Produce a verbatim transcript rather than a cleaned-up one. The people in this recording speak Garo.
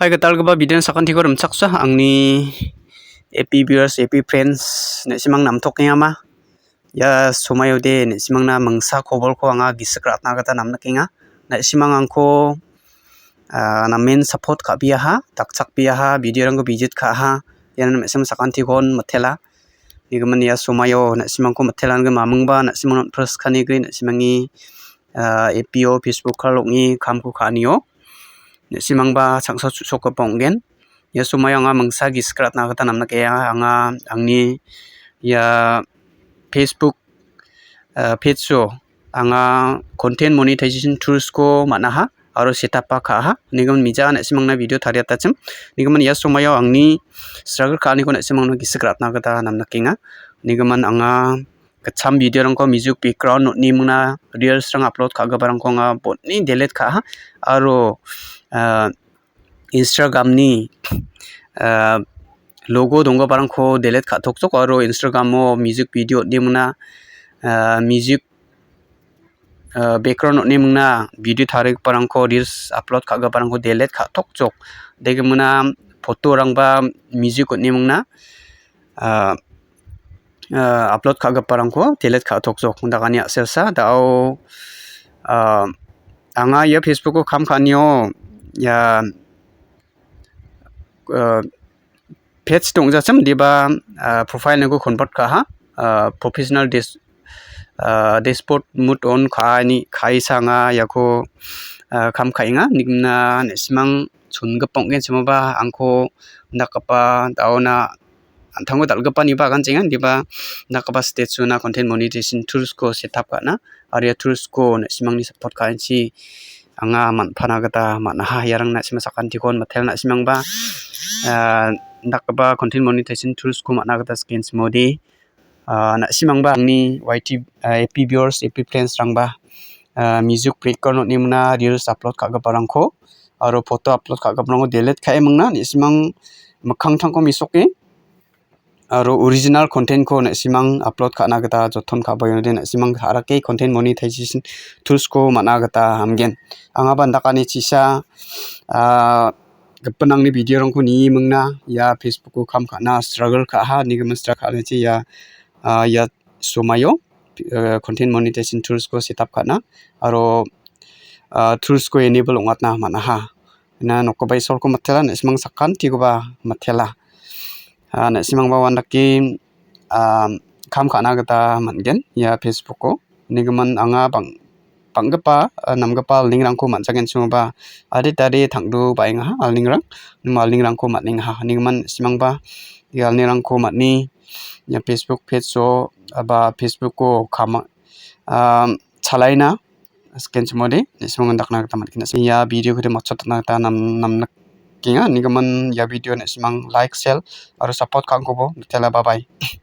Hai, gitalgipa video-ni sakantiko rimchaksa, angni A P viewers, A P friends, na·simang namtokengama. Ia somaio de na·simangna mingsa kobolko anga gisik ra·na gita namnikenga. Na·simang angko, ah, namen support ka·biaha, dakchakbiaha, video-rangko visit ka·aha. Ian na·sim sakantikon mitela. Nigimin ia somaio na·simangko mitelanigimin mamingba na·simang on·pris kanigri na·simangni, ah, A P-o, Facebook-o ong·e kamko ka·anio. Na·simangba changsa chu·sokgipa ong·gen. Ia somaio anga mingsa gisik ra·na gita namnikea. Anga angni ia Facebook, ah, page-o anga content monetization tools-ko man·aha aro set up-ba ka·aha. Nigimin mija na·simangna video tariatachim. Nigimin ia somaio angni struggle ka·aniko na·simangna gisik ra·na gita namnikenga. Nigimin anga gitcham video-rangko music background on·e mingna reels-rang upload ka·giparangko anga botni delete ka·aha. Aro, ah, Instagram-ni, ah, logo donggiparangko delete ka·tokjok aro Instagram-o music video on·e mingna, ah, music, ah, background on·e mingna video tarigiparangko reels upload ka·giparangko delete ka·tokjok. Degimina photo-rangba music on·e mingna, ah, ah, upload ka·giparangko delete ka·tokjok dagani a·selsa. Da·o, ah, anga ia Facebook-o kam ka·anio ia, ah, page dong·jachim, indiba, ah, profile-niko convert ka·aha, ah, professional dash-, ah, dashboard mode on ka·ani, ka·esa anga iako, ah, kam ka·enga. Nigimin na·simang chongipa ong·genchimoba angko dakgipa da·ona an·tangko dal·gipaniba agantenga, indiba dakgipa stage-ona content monetization tools-ko set up ka·na, aro ia tools-ko na·simangni support ka·anchi anga man·pana gita man·aha. Iarang na·sima sakantikon mitel na·simangba, ah, dakgipa content monetization tools-ko man·a gita sikenchimode, ah, na·simangba angni Y T, ah, A P viewers, A P friends-rangba, ah, music background on·e mingna reels upload ka·giparangko aro photo upload ka·giparangko delete ka·e mingna, na·simang mikkangtangko mesoke aro original content-ko na·simang upload ka·na gita joton ka·baionode na·simang ka·rake content monetization tools-ko man·a gita hamgen. Angaba indakani chisa, ah, gipin angni video-rangko nie mingna ia Facebook-o kam ka·na struggle ka·aha, nigimin struggle ka·anichi ia, ah, ia somaio, ah, content monetization tools-ko set up ka·na aro, ah, tools-ko enable ong·atna man·aha. Ina nokgipa Isolko mitela, na·simang sakantikoba mitela. Ah, na·simangba uandake, ah, kam ka·na gita man·gen ia Facebook-o. Nigimin anga bang-, bang·gipa, ah, namgipa alningrangko man·jagenchimoba adita ade tangdu ba·engaha alningrang. Nima alningrangko man·engaha. Nigimin na·simangba ia alningrangko man·e ia Facebook page-o, ah, ba Facebook-o kama-, ah, chalaina sikenchimode, na·simang indakna gita man·gen. Ia video-ko de matchotna gita nam-, namnikenga. Nigimin ia video na·simang like, share aro support ka·angkoba mitela, bye bye.